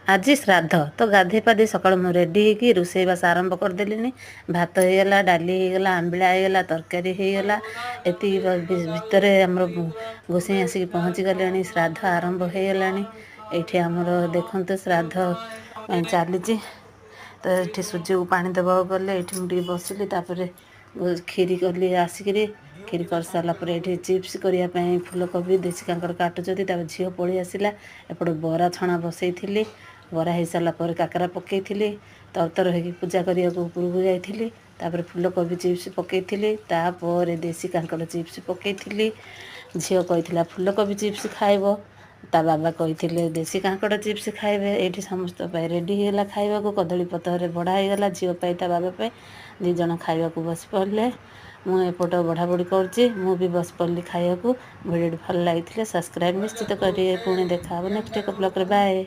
ଆଜି ଶ୍ରାଦ୍ଧ ତ ଗାଧୋଇ ପାଧୋଇ ସକାଳୁ ମୁଁ ରେଡ଼ି ହେଇକି ରୋଷେଇବାସ ଆରମ୍ଭ କରିଦେଲିଣି। ଭାତ ହେଇଗଲା, ଡାଲି ହେଇଗଲା, ଆମ୍ବିଳା ହେଇଗଲା, ତରକାରୀ ହେଇଗଲା। ଏତିକି ଭିତରେ ଆମର ଗୋସାଇଁ ଆସିକି ପହଞ୍ଚିଗଲେଣି। ଶ୍ରାଦ୍ଧ ଆରମ୍ଭ ହେଇଗଲାଣି। ଏଇଠି ଆମର ଦେଖନ୍ତୁ ଶ୍ରାଦ୍ଧ ପାଇଁ ଚାଲିଛି। ତ ଏଠି ସୂର୍ଯ୍ୟକୁ ପାଣି ଦେବାକୁ ଗଲେ, ଏଇଠି ମୁଁ ଟିକେ ବସିଲି। ତାପରେ କ୍ଷୀରି କଲି ଆସିକିରି। କ୍ଷୀରି କରିସାରିଲା ପରେ ଏଇଠି ଚିପ୍ସ କରିବା ପାଇଁ ଫୁଲକୋବି, ଦେଶୀ କାଙ୍କଡ଼ କାଟୁଛନ୍ତି। ତାପରେ ଝିଅ ପଳେଇ ଆସିଲା। ଏପଟେ ବରା ଛଣା ବସେଇଥିଲି। ବରା ହେଇସାରିଲା ପରେ କାକରା ପକେଇଥିଲି। ତରତର ହେଇକି ପୂଜା କରିବାକୁ ଉପରକୁ ଯାଇଥିଲି। ତାପରେ ଫୁଲକୋବି ଚିପ୍ସ ପକେଇଥିଲି, ତାପରେ ଦେଶୀ କାଙ୍କଡ଼ ଚିପ୍ସ ପକେଇଥିଲି। ଝିଅ କହିଥିଲା ଫୁଲକୋବି ଚିପ୍ସ ଖାଇବ, ତା ବାବା କହିଥିଲେ ଦେଶୀ କାଙ୍କଡ଼ ଚିପ୍ସ ଖାଇବେ। ଏଇଠି ସମସ୍ତଙ୍କ ପାଇଁ ରେଡ଼ି ହେଇଗଲା ଖାଇବାକୁ। କଦଳୀ ପତ୍ରରେ ବଢ଼ା ହେଇଗଲା ଝିଅ ପାଇଁ, ତା ବାବା ପାଇଁ। 2 ଜଣ ଖାଇବାକୁ ବସି ପଡ଼ିଲେ। ମୁଁ ଏପଟ ବଢ଼ା ବଢ଼ି କରୁଛି, ମୁଁ ବି ବସି ପଡ଼ିଲି ଖାଇବାକୁ। ଭିଡ଼ିଓଟି ଭଲ ଲାଗିଥିଲେ ସବସ୍କ୍ରାଇବ୍ ନିଶ୍ଚିତ କରିବେ। ପୁଣି ଦେଖା ହେବ ନେକ୍ସଟ ଏକ ବ୍ଲଗ୍ରେ। ବାଏ।